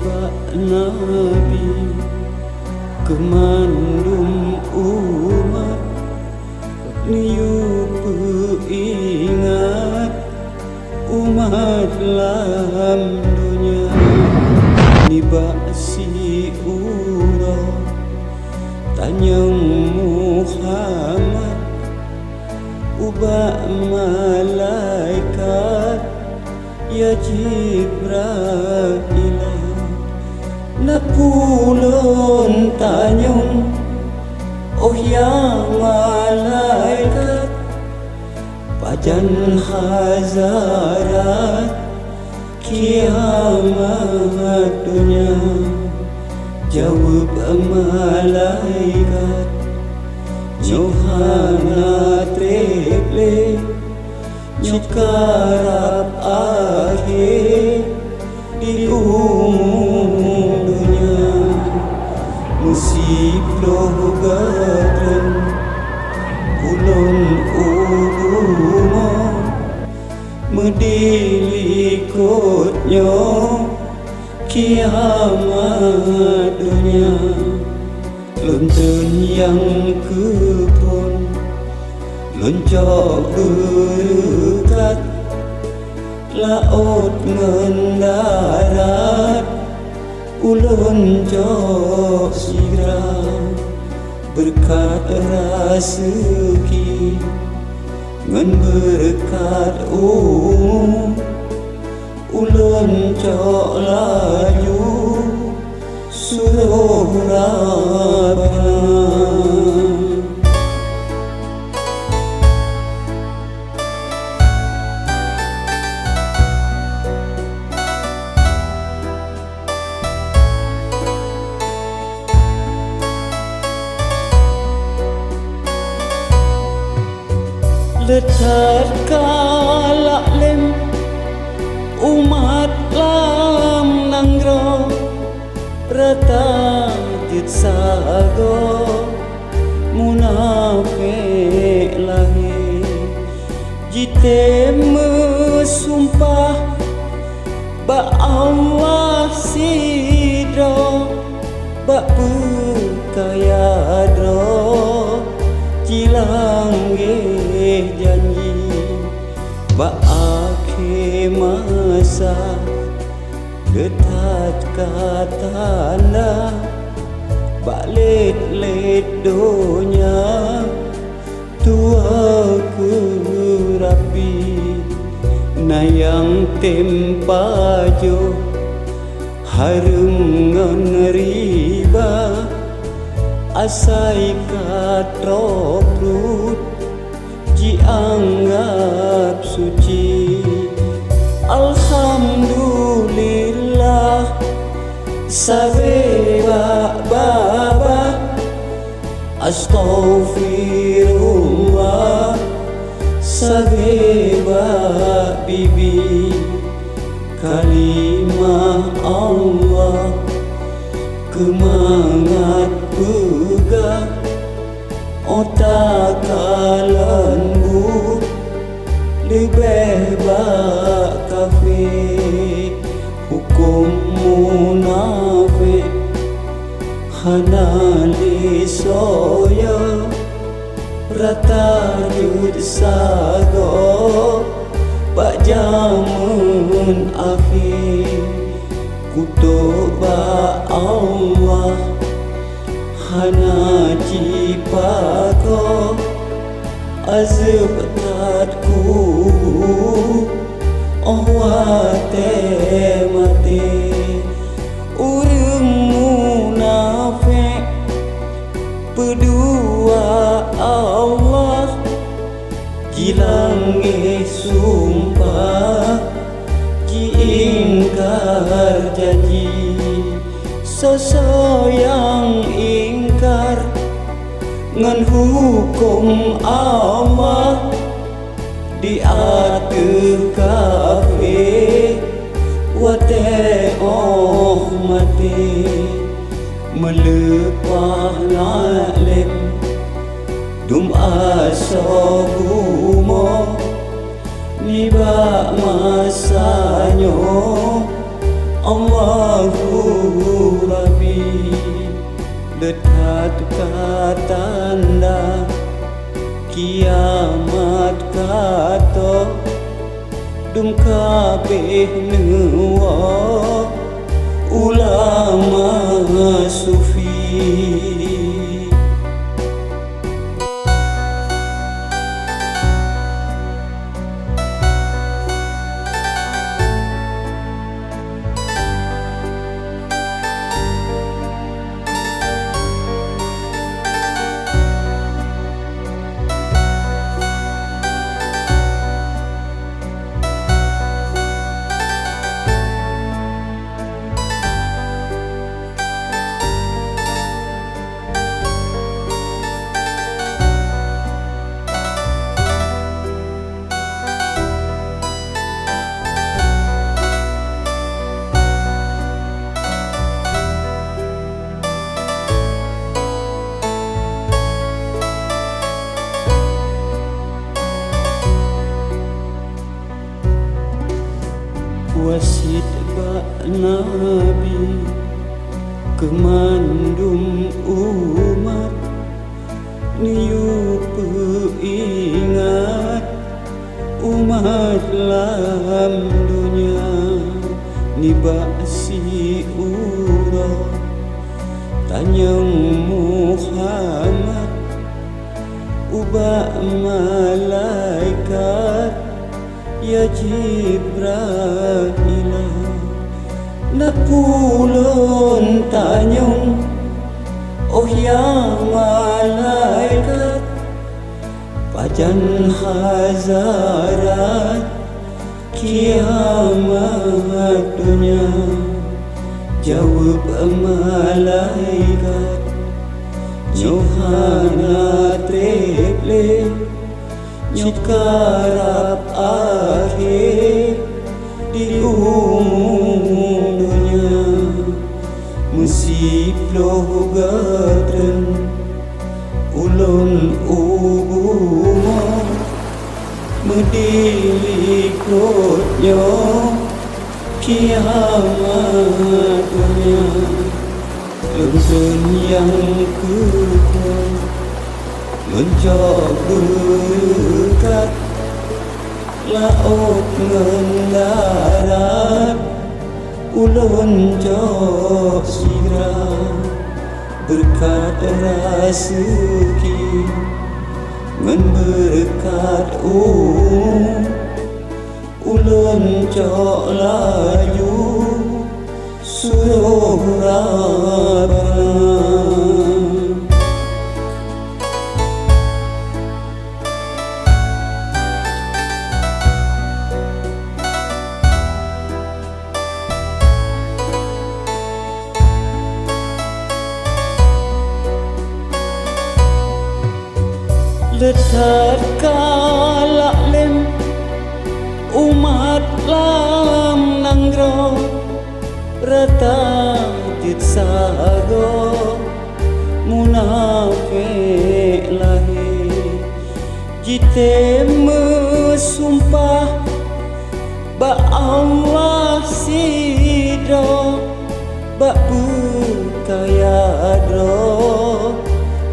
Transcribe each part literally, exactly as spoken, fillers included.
Bak Nabi keu mandum umat, neuyue peuingat umat lam donya. Nibak siuroe tanyong Muhammad ubak malaikat, "Ya Jibrail, na peue lôn tanyong, oh ya malaikat, pajan hazarat kiamat donya?" Jaweueb malaikat, "Nyoe hana treb lé, nyoe karab akhé di umu donya. Meusiploh geutrön ulôn u bumoe, meudilikot nyoe kiamat donya." Lôn treun nyang keuphon, lôn cok beureukat, laôt ngon darat ulôn cok sigra. Beureukat raseuki ngon beureukat umu, ulôn cok laju suroh Rabbana. Le that kalak lem umat lam nanggroe, rata jeuet sagoe munafék lahé. Jitem meusumpah bak Allah sidroe, bak peukaya droe jilanggeh janji. Bak akhé masa le that ka tanda, bak lét-lét donya tuwoe keu Rabbi. Na nyang tem pajoh hareuem ngon riba, asai ka troh pruet jianggab suci. Alhamdulillah, sabe bak babah. Astaghfirullah, sabe bak bibi. Kalimah Allah keu mangat peugah, ota ka lôn buet leubeh bak kafé. Huköm munafék hana lé soe, rata jeuet sagoe bak jamén akhé. Kutok bak Allah hana jipakoe, azeub that kubu óh watée maté. Ureuëng munafék peudua Allah, jilanggeh sumpah, jiingkar janji. Soe-soe nyang ingkar ngon huköm Allah, di ateueh kafé watée óh maté. Meuleupah nalém dum asoe bumoe, nibak masa nyoe Allahu Rabbi, le that ka tanda, kiamat ka toh, dum ka abéh neuwoe ulama sufi. Wasiet bak Nabi keu mandum umat, neuyue peuingat umat lam donya nibak siuroe tanyong Muhammad ubak malaikat, "Ya Jibrailah, na peue ulôn tanyong, oh ya malaikat, pajan hazarat kiamat donya?" Jaweueb malaikat, "Nyoe hana treb lé, nyoe karab akhé di umu donya. Meusiploh geutem ulôn u bumoe, meudilikot nyoe kiamat donya." Lôn treun nyang keu lôn cok beureukat, laôt ngon darat ulôn cok sigra, beureukat raseuki ngon beureukat umu. Ulôn cok laju surôh Rabbana. Le that ka lak lém umat lam nanggroe, rata jeuet sagoe munafék lahé. Jitem meusumpah bak Allah sidroe, bak peukaya droe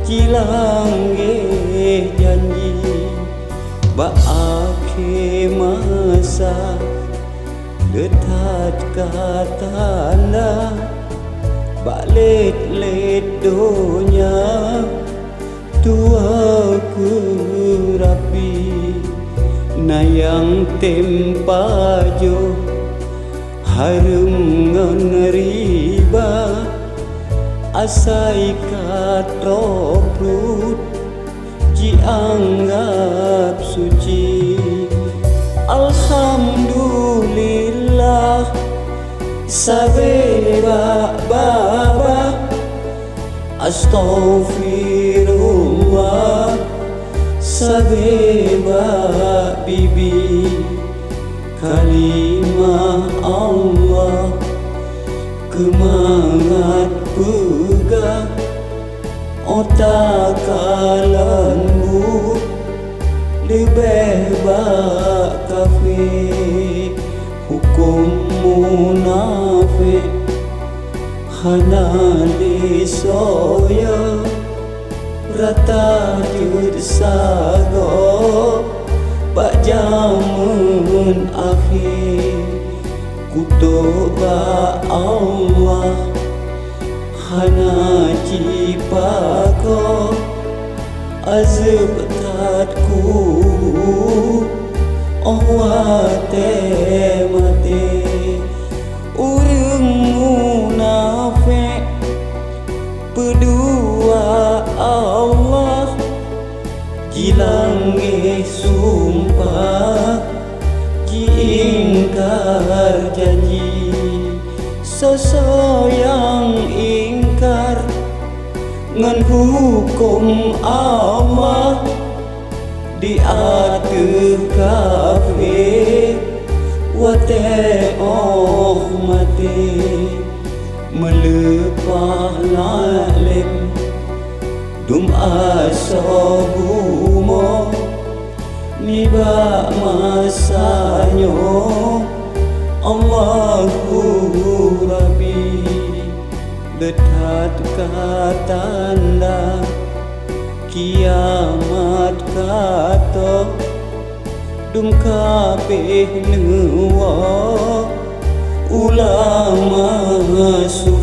jilanggeh janji. Bak akhé masa le that ka tanda, bak lét-lét donya tuwoe keu Rabbi. Na nyang tem pajoh hareuem ngon riba, asai ka troh pruet jianggab suci. Alhamdulillah, sabe bak babah. Astaghfirullah, sabe bak bibi. Kalimah Allah keumangat peugah, ota ka leumbut leubeh bak kafé. Hukôm munafék hana lé soe, rata jeuet sagoe bak jameun akhé. Kutok bak Allah hana jipakoe, azeub that kubu óh watée maté. Ureuëng munafék peudua Allah, jilangéh sumpah, jiingkar janji. Soe-soe nyang ingkar ngon hukôm Allah, di ateueh kafé watée óh maté. Meuleupah laén lém dum asoe bumoe, nibak masa nyoe Allahu Rabbi. Le that ka tanda kiamat ka toh, dum ka abéh neuwoe ulama sufi.